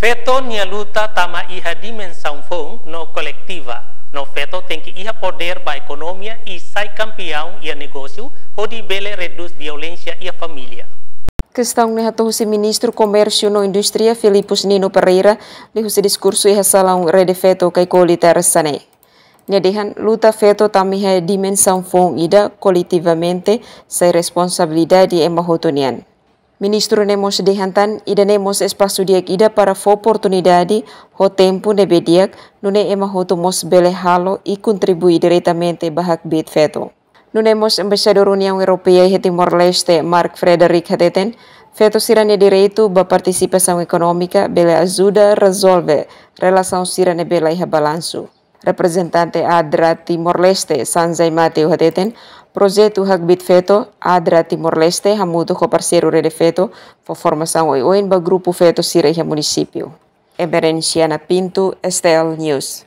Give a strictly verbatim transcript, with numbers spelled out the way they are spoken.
Feto nia luta tama iha dimensaun foun no koletiva, no feto tenke iha podér ba ekonomia i sai kampiaun iha negósiu, hodi bele redús violénsia iha família. Kestaun ne'e hato'o husi Ministru Komérsiu no Indústria, Filipus Nino Pereira, liuhusi diskursu iha salaun Rede Feto Kaikoli, Tersa ne'e. Nia dehan luta feto tama iha dimensaun foun ida, koletivamente sai responsabilidade ema hotu nian. Ministru ne'e mós dehan tan, ida-ne'e mós espasu di'ak ida para fó oportunidade ho tempu ne'ebé di'ak, nune'e ema hotu mós bele halo i kontribui diretamente ba hakbiit feto. Nune'e mós Embaixadór Uniaun Europeia iha Timor-Leste, Mark Frederick, hateten, feto sira-nia direitu ba partisipasaun ekonómika bele ajuda rezolve relasaun sira ne'ebé la iha balansu. Reprezentante ADRA Timor-Leste, Sanjay Mateu, hateten, projetu hakbiit feto ADRA Timor-Leste hamutuk ho parseiru Rede Feto fó formasaun oioin ba grupu feto sira iha munisípiu. Eberenciana Pinto, S T L News.